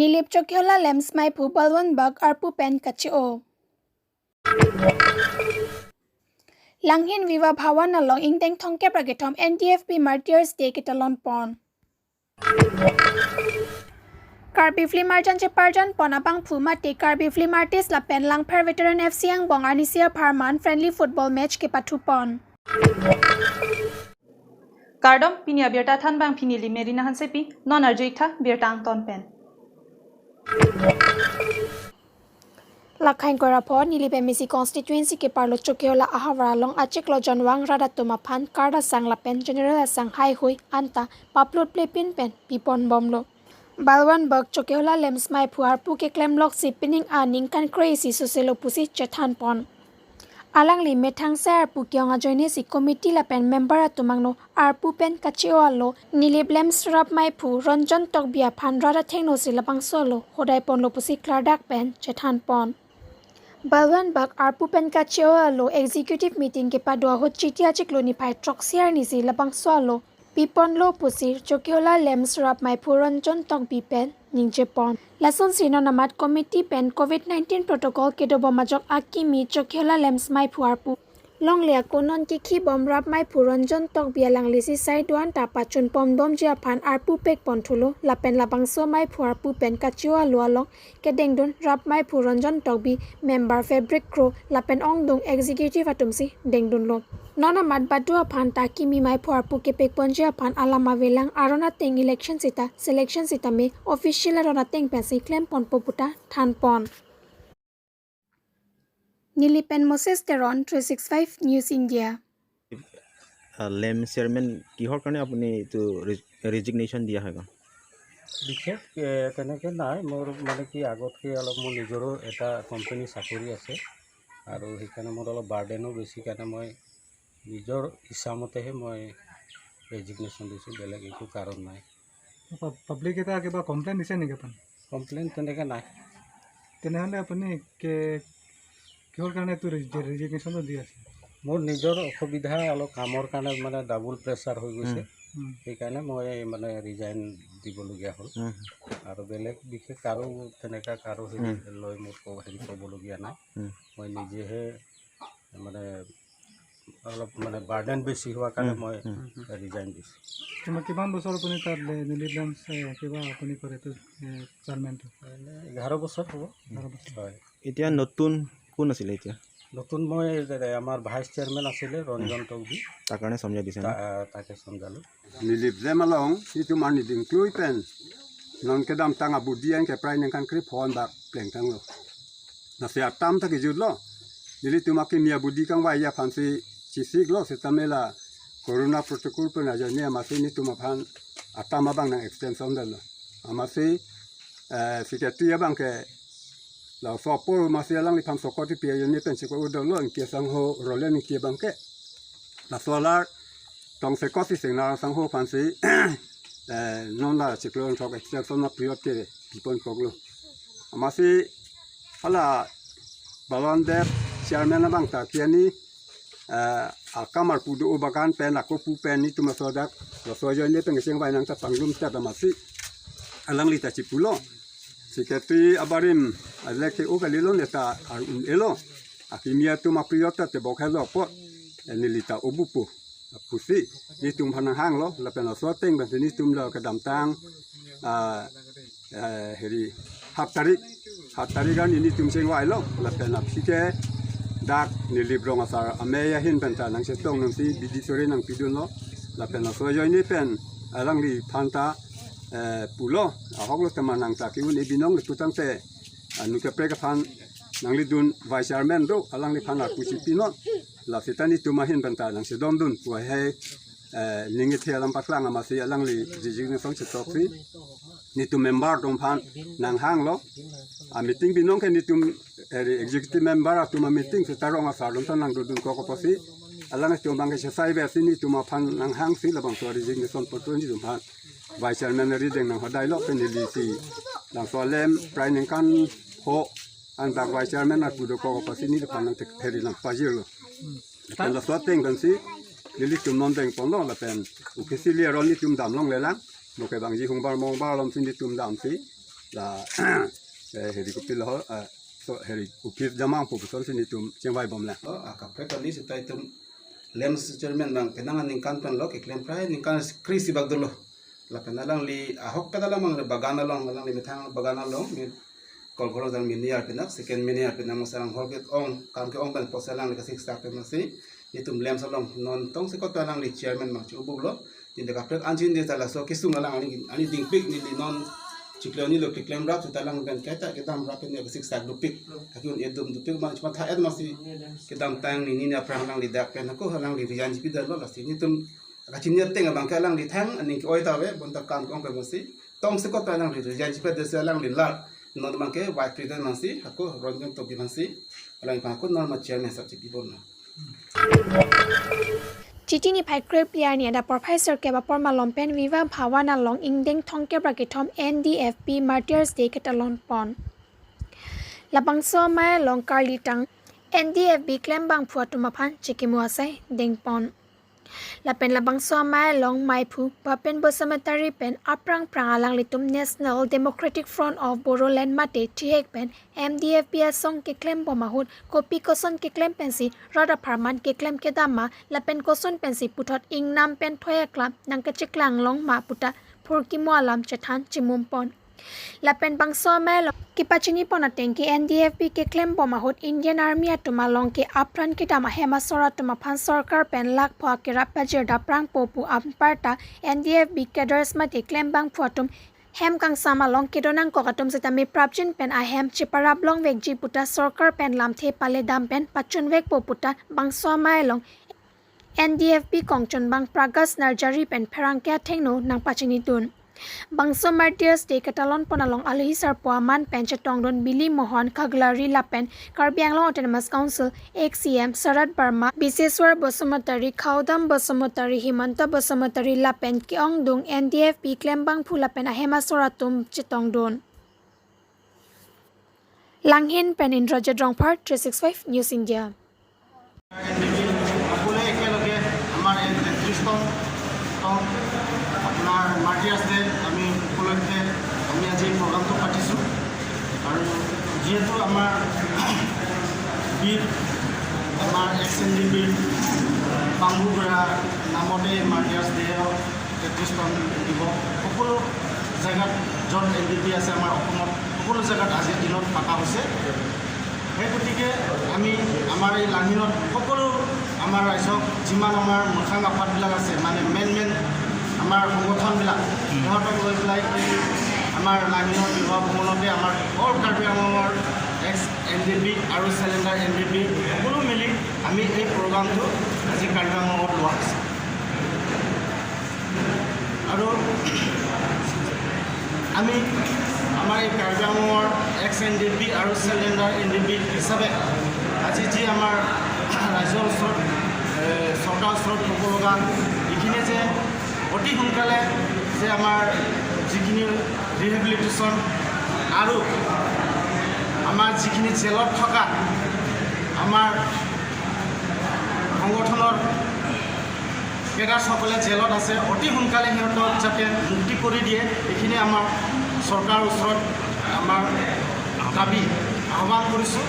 Nilip Chokyola Lems Mai Phu Balwan Bag Arpu Pen Kachi O. Langhin Viva Bhawan along Ingteng Thongke Pragethom NDFB Martyrs Day Kitalon Pon. Karbi Film Arjan Cheparjan Ponabang Phumati Karbi Film Artist La Pen Langpher Veteran FC Ang Bong Arnisia Pharman Friendly Football Match ke Pathupon. Kardom pinia birta than bang phini li merina hanse pi non arjui tha birta ang ton pen. Lakhain Korapho Nilip MEC constituency ke parlo Chokyola Ahavara long achik lo janwang rada tuma phan karda sang la pen general sang hai hui anta paplot play pin pen pipon bomlo. Balwan Bag Chokyola Lems Mai Phuar pu ke klem lok si pining a ningkan crazy soselo pusi chethan pon. Alang li methang ser pu kyong a joine si committee la pen member atumangno ar pu pen kachio alo nilip lems rap mai phu Ranjan Tokbia phan rada thengno si lapang solo hodai pon lo pusi klardak pen chethan pon. Balwan Bag arpu pen kachio alo executive meeting ke padua ho chitia chikloni phai troxiar ni si lapang solo pipon lo pusi Chokyola Lems rap mai phu Ranjan Tokbi pen ningche pon. Lason sino namat committee pen COVID-19 protocol kedobo majok akimi Chokyola Lems mai phu arpu. Long lea konon ki khi bom rap mai phu Ranjan Tokbia lang lisi sai duan ta pachun pom dom jia phan arpu pek pon thulo lapen labang so mai phu arpu pen kachio alo along ke dengdun rap mai phu Ranjan Tokbi member fabric crow lapen ong dung executive atumsi dengdun lo. Nona mat badua phan ta kimi mai phu arpu ke pek ponjia phan alama velang arona teng election sita selection sita me official arona teng pen si claim pon poputa than pon. Nilipen Moses Teron 365 News India. লেম chairman, কিহৰ কাৰণে আপুনি এইটো resignation দিয়া হৈ গ'ল? বিশেষ তেনেকৈ নাই। মোৰ মানে কি, আগতকৈ অলপ মোৰ নিজৰো এটা কোম্পানী চাকৰি আছে আৰু সেইকাৰণে মোৰ অলপ বাৰ্ডেনো বেছি কাৰণে মই নিজৰ ইচ্ছামতেহে মই ৰেজিগনেশ্যন দিছোঁ, বেলেগ একো কাৰণ নাই। পাব্লিক এটা কিবা কমপ্লেইন দিছে নেকি আপুনি? কমপ্লেইন তেনেকৈ নাই। তেনেহ'লে আপুনি কিহৰ কাৰণে এইটো ৰেজিগনেশ্যনটো দি আছে? মোৰ নিজৰ অসুবিধা অলপ কামৰ কাৰণে, মানে ডাবুল প্ৰেছাৰ হৈ গৈছে। সেইকাৰণে মই মানে ৰিজাইন দিবলগীয়া হ'ল। আৰু বেলেগ বিশেষ কাৰো তেনেকুৱা কাৰো হেৰি লৈ মোৰ হেৰি ক'বলগীয়া নাই। মই নিজেহে মানে অলপ মানে বাৰ্ডেন বেছি হোৱাৰ কাৰণে মই ৰিজাইন দিছোঁ। কিমান বছৰ আপুনি তাত নিলিপ লেমছ কিবা আপুনি কৰে এইটো চেয়াৰমেনটো? 11 বছৰ হ'ব। 11 বছৰ। হয়। এতিয়া নতুন কোন আছিলে এতিয়া? নতুন মই আমাৰ ভাইচ চেয়াৰমেন আছিলে ৰঞ্জন টকবি। তাৰ কাৰণে চমজাই দিছে ন? তাকে চমজালোঁ। Nilip zemalong itu man ni ding klui pen non ke dam tang abu dian ke prai nang kan kri phon bak pleng tang lo na se atam ta ki jut lo nili tu ma ki mia budi kang wai ya phan si chi sik lo se tamela corona protocol pe na ja ne ma se ni tu ma phan atam bang nang extension dal lo ama se si ke tu ya bang ke la so po ma se lang li pham so ko ti pi ya ne pen si ko u do lo ke sang ho ro le ni ke bang ke la solar tong se ko si sing na sang ho phan si non la chi klon thok extension na priot ke pipon kok lo ama si hala balon de chairman bang ta kiani akamar pu do bagan pen ako pu pen ni tuma so dak lo so jo ne peng sing bai nang ta panglum ta ta ma si alang li ta chi pulo si ke ti abarim ale ke o ka li lo ne ta ar un elo akimia tu ma priot ta te bok ha lo po ni li ta obupu pusi ni tum phanang hang lo la pen so teng ban ni tum lo ka dam tang a heri 7 tarik 7 tarik kan ini tum sing wai lo la pen ap sike dak ni librong asar ame ya hin pen ta nang se tong nang si bidi sore nang pidun lo la pen so yo ni pen alang li phan ta pulo a hok lo teman nang ta ki un e binong le tutang te anu ke pre ka phan nang li dun vice chairman do alang li phan a pusi pino la sitani tuma hin pen ta nang se dom dun pu he ningi the lam paklang ama si alang li resignation se tok si ni tu member dong phan nang hang lo a meeting binong ke ni tum executive member a tuma meeting se tarong a sa dong ta nang dun ko ko si alang tu bang ke se sai be si ni tuma phan nang hang si la bang so resignation po tu ni tum phan vice chairman ri deng nang hodai lo pe ni li si nang so lem prai nang kan ho an bak vice chairman a pu do ko ko si ni phan nang te heri nang pa jir lo pen la so teng kan si li tum non deng pon lo la pen u ke si li ron ni tum dam long le lang mo ke bang ji hung bar mong bar lom sin ni tum dam si. La heri ko pil ho so heri upis jamang po son sini tum chengwai bom la ka prek ali sitai tum lems chairman bang penang ningkan pen lo ke klem prai ningkan krisi bag dolo la penalang li ahok pedalang mang bagan along lang li mithang bagan along mi kol kholo dang mini ar penak second mini ar penak masarang hol ke ong kam ke ong ban posalang li kasik sak pe masi ni tum lems along non tong se kot lang li chairman mang chu bu lo tin de ka prek anjin de tala so kisung lang ani ani ding pik ni li non chikloni lo klem rap talang ben kaita ke dam rap ne kasik sak du pik akun edum du pik ma chma tha ed masi ke dam tang ni ni na prang lang li dak pen ko halang li rijan jipi dal lo la si ni tum ka chin ne teng bang ka lang li thang ani ki oi ta we bon ta kam kong pe masi tong se ko ta lang li rijan jipi de se lang li la non bang ke vice president masi hako Ranjan Topi masi lang pa ko non ma chairman sab chipi bon na Chitini phai krep player ni ada professor ke ba porma lompen viva bhawana long ingdeng thongke brakithom NDFP Martyrs Day ke talon pon labangso mai long karli tang NDFB klem bang phua tuma phan chikimu asai deng pon lapen labangso mai long mai phu papen bosamatari pen aprang prangalang litum National Democratic Front of Bodoland mate thek pen MDFP asong ke klem bomahut kopi koson ke klem pensi rada pharman ke klem ke dama lapen koson pensi puthot ingnam pen thoya klam nang ke chiklang long ma puta phurki mo alam chethan chimum pon lapen bangso mai ki pachini pona tengki NDFB ke klem bomahut Indian Army atuma long ke apran ke dama hema sora tuma phan sarkar pen lak phwa ke rapajer da prang popu amparta NDFB cadres ma te klem bang phuatum hem kang sama long ke donang kokatum sitami prapjin pen a hem chiparap long vek ji puta sarkar pen lam the pale dam pen pachun vek poputa bangso mai long NDFB kongchon bang Pragas Narjari pen pherangkya thengno nang pachini tun Bangso Martyrs Day katalon ponalong alhisar poaman pen chetongdon Bili Mohan Khaglari Lapen Karbi Anglong Autonomous Council XCM Sarat Barma Biseswar Basumatari Khaudam Basumatari Himanta Basumatari Lapen Kiongdung NDFP Klembang Phulapen Ahema Soratum Chetongdon Langhin pen Indrajit Rongphar 365 News India. সকলোৱে একেলগে আমাৰ এই 33তম আপোনাৰ মাৰ্টিয়াৰ্ছ day আমি উপলক্ষে আমি আজি এই প্ৰগ্ৰামটো পাতিছোঁ। আৰু যিহেতু আমাৰ বীৰ আমাৰ এক্স এন ডি বিৰ পাম্বুগুৰা নামতে মাৰ্টিয়াৰ্ছ ডে 33তম দিৱস সকলো জেগাত য'ত এন ডি পি আছে আমাৰ অসমত সকলো জেগাত আজিৰ দিনত পতা হৈছে। সেই গতিকে আমি আমাৰ এই লাঙিনত সকলো আমাৰ ৰাইজক যিমান আমাৰ মুখাং আফাতবিলাক আছে মানে মেইন মেইন আমাৰ সংগঠনবিলাক সিহঁতক লৈ পেলাই এই আমাৰ লাঙিনৰ বিবাহ ভৱনতে আমাৰ অল কাৰ্বি আংলঙৰ এক্স এন ডি পি আৰু চেলেণ্ডাৰ এন ডি পি সকলো মিলি আমি এই প্ৰগ্ৰামটো আজি কাৰ্বি আংলঙত লোৱা হৈছে। আৰু আমি আমাৰ এই কাৰ্বি আংলঙৰ এক্স এন ডি পি আৰু চেলেণ্ডাৰ এন ডি পি হিচাপে আজি যি আমাৰ ৰাইজৰ ওচৰত চৰকাৰৰ ওচৰত ক'ব লগা এইখিনিয়ে যে অতি সোনকালে যে আমাৰ যিখিনি ৰিহেবিলিটেশ্যন আৰু আমাৰ যিখিনি জেলত থকা আমাৰ সংগঠনৰ কেডাৰসকলে জেলত আছে অতি সোনকালে সিহঁতক যাতে মুক্তি কৰি দিয়ে এইখিনি আমাৰ চৰকাৰৰ ওচৰত আমাৰ দাবী আহ্বান কৰিছোঁ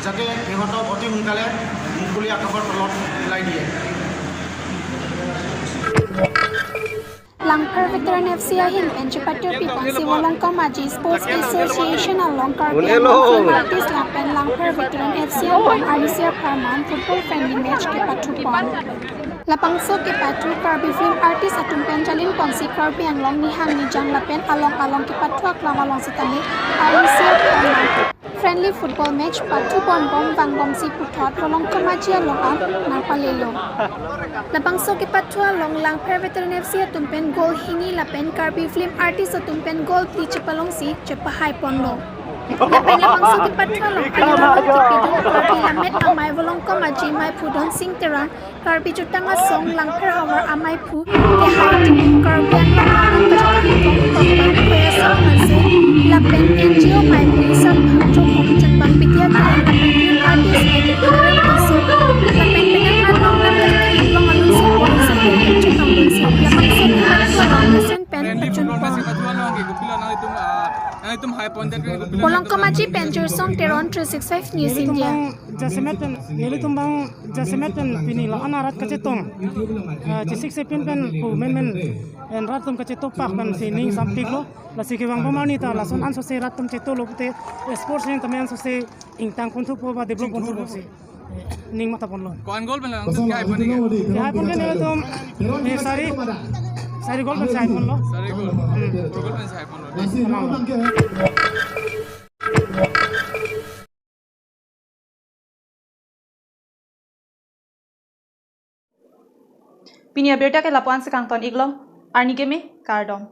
যাতে সিহঁতক অতি সোনকালে মুকলি আকাশৰ তলত ওলাই দিয়ে। Langphar Veteran FC ahin pen chipatur pipon si Wolongkom Maji Sports Association along Karbi Anglong Film Artist Lapen Langphar Veteran FC along Arisia Parman football friendly match ke pathupon. Lapangso ke pathu Karbi Film Artist atum pen jalin ponsi Karbi Anglong nihang nijang lapen along along ke pathu aklam along sitami Arisia Parman friendly football match pathu bon bom bang bom si puthot Wolongkom Maji along ang nangpalelo. Lapangso ke pathu along Langphar Veteran FC atum pen goal hini lapen Karbi Film Artist atum pen goal pli chepalong si chepahai ponlo. Lapen lapangso ke pathu along along ke pidung Karbi lamet amai Wolongkom Maji mai phudon sing terang Karbi chutanga song Langphar hawar amai phu ke height Karbi Anglong kong khoya song ase lapen NGO mai phu sab phangcho khong chutbang bitia terang lapen film artist iso lapen penang along lapen long along si police chutong si lapangso ke pathu along pen friendly pachun football pon. Match Polongkamaji Penjor Song Teron 365 News India. Nili tumbang jasimet pen pini la anarat kacetong cisik sepin pen pu men en ratum kaceto pak pen si ning sampik lo la si kewang pamani ta la son an so se ratum ceto lo pute sports ning tamen so se ingtang kontu po ba develop kontu po se ning mata pon lo kon gol pen la tum kai pon ni kai pon ke nele tum ne sari sari gol pen sai pon lo sari gol gol pen sai pon lo. Pinia berta ke lapuan sekang ton iglo arni keme kardom.